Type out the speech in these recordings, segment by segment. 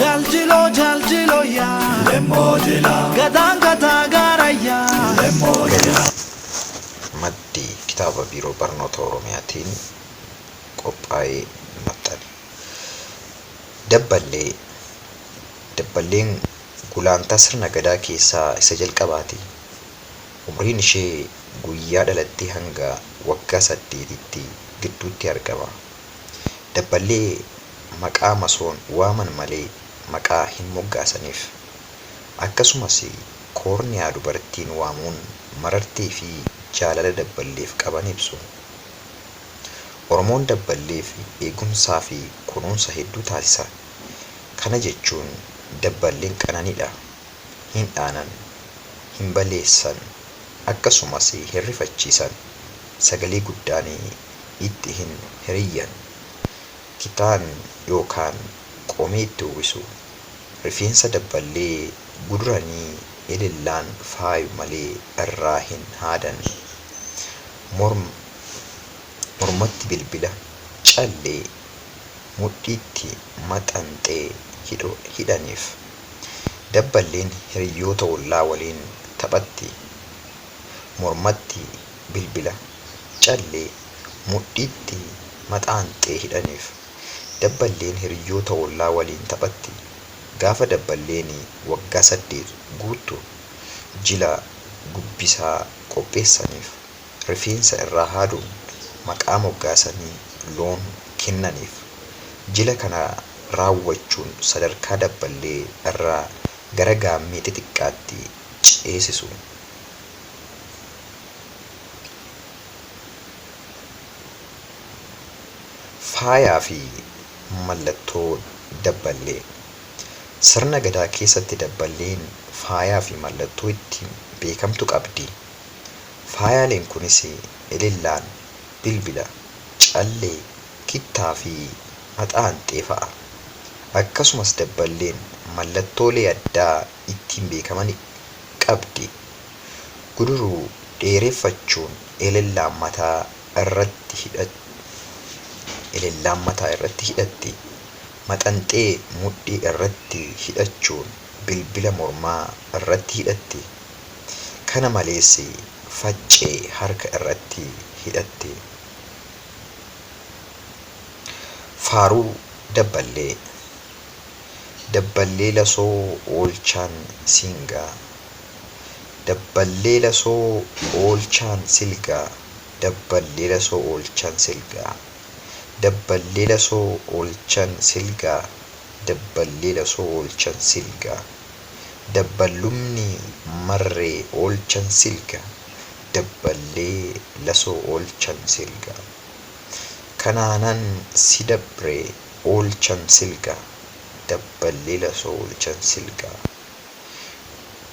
Jaljiloo jaljiloo yaa. Lemmoo jila. Gadaan gadaa gaarayyaa. Lemmoo jila. Maddi kitaaba Biiroo Barnoota Oromiyaatiin qophaa'ee maxxane. Dabballee Dabballeen gulaantaa sirna Gadaa keessaa isa jalqabaati. Umriin ishee guyyaa dhalattee hanga waggaa saddeetitti gidduutti argama. Dabballee maqaa masoon waaman malee maqaa hin moggaasaniif. Akkasumas koorniyaa dubartiin waamuun marartee fi jaalala dabballeef qaban ibsu. Oromoon dabballeef eegumsaa fi kunuunsa hedduu taasisa. Kana jechuun dabballeen qananiidha. Hin dhaanan, hin baleessan, akkasumas hin rifachiisan. Sagalee guddaan itti hin hiriyyan. Kitaan yookaan qomee itti uwwisu. Rifeensa dabballee guduranii elellaan faayu malee irraa hin haadan. Mormatti bilbila, callee, mudhiitti maxanxee hidhaniif. Dabballeen hiriyyoota ollaa waliin taphatti. Mormatti bilbila, callee, mudhiitti maxaanxee hidhaniif. Dabballeen hiriyyoota ollaa waliin taphatti. Gaafa dabballeen waggaa 8 guuttu jila gubbisaa qopheessaniif. Rifeensa irraa haaduun maqaa moggaasanii loon kennaniif. Jila kana raawwachuun sadarkaa dabballee irraa gara gaammee xixiqqaatti ceesisu. Faayaa fi mallattoo dabballee. Sirna Gadaa keessatti dabballeen faayaa fi mallattoo ittiin beekamtu qabdi. Faayaaleen kunis elellaan, bilbila, callee, kittaa fi maxaanxee fa'a. Akkasumas dabballeen mallattoolee addaa ittiin beekaman qabdi. Guduruu dheereffachuun elellaan mataa irratti elellaan mataa irratti hidhatti. Maxanxee mudhii irratti hidhachuun bilbila mormaa irratti hidhatti. Kana malees faccee harka irratti hidhatti. Faaruu Dabballee Dabballee lasoo oolchaan siingaa Dabballee lasoo oolchaan silgaa Dabballee lasoo oolchaan silgaa Dabballee lasoo oolchan silgaa Dabballee lasoo oolchan silgaa Dabballumni marree oolchan silga Dabballee lasoo oolchan silga Kanaanan si dabre oolchan silga Dabballee lasoo oolchan silga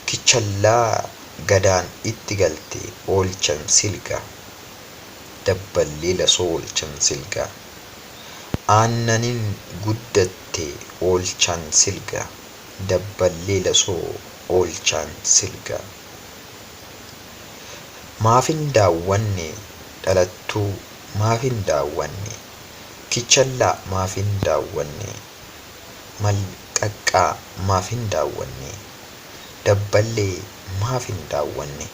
Kichallaa Gadaan itti galte oolchan silga Dabballee lasoo oolchan silga Aannanin guddatte oolchan silga Dabballee lasoo oolchaan silga. Maafin daawwanne dhalattuu maafin daawwanne Kichallaa maafin daawwanne Malqaqqaa maafin daawwanne Dabballee maafin daawwanne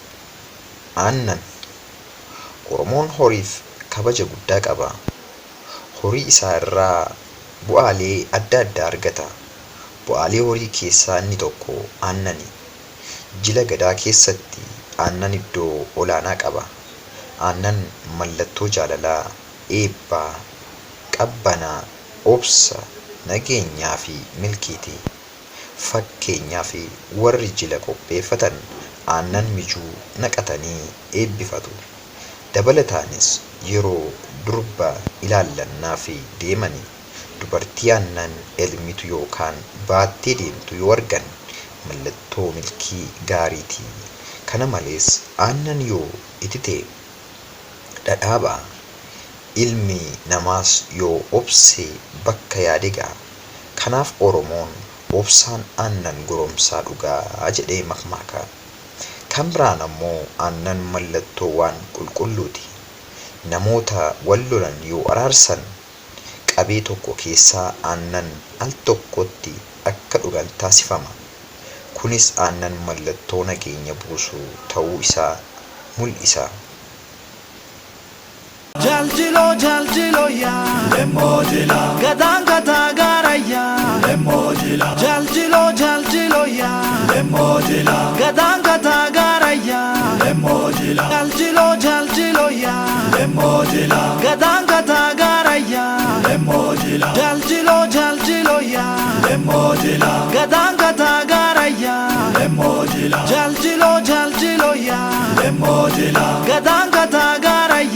Aannan Oromoon horiif kabaja guddaa qaba. Horii isaa irraa bu'aalee adda addaa argata. Bu'aalee horii keessaa inni tokko aannani. Jila Gadaa keessatti aannan iddoo olaanaa qaba. Aannan mallattoo jaalalaa, eebbaa, qabbanaa, obsa, nageenyaafi milkiiti. Fakkeenyaaf, warri jila qopheeffatan aannan mijuu naqatanii eebbifatu. Dabalataanis, yeroo durba ilaallannaaf deemani dubartii aannan elmitu yookaan baattee deemtu yoo argan mallattoo milkii gaariiti. Kana malees, aannan yoo itite dhadhaa ba'a. Ilmi namaas yoo obse bakka yaade ga'a. Kanaaf Oromoon obsaan aannan goromsaa dhuga jedhee makmaaka. Kan biraan ammoo aannan mallattoo waan qulqulluuti. Namoota wal lolan yoo araarsan qabee tokko keessaa aannan al tokkotti akka. dhugan taasifama. Kunis aannan mallattoo nageenya buusuu ta'uu isaa mul'isa. Jaljilo jaljilo yaa. Lemojila, Gadaan gadaa gaarayyaa. lemojila, Jaljilo jaljilo yaa. lemojila, Gadaan gadaa gaarayyaa. lemojila, Jaljilo jaljilo yaa. lemojila, Gadaan gadaa gaarayyaa. lemojila, Jaljilo jaljilo yaa. lemojila, Gadaan gadaa gaarayyaa. lemojila, Jaljilo jaljilo yaa. lemojila. Gadaan.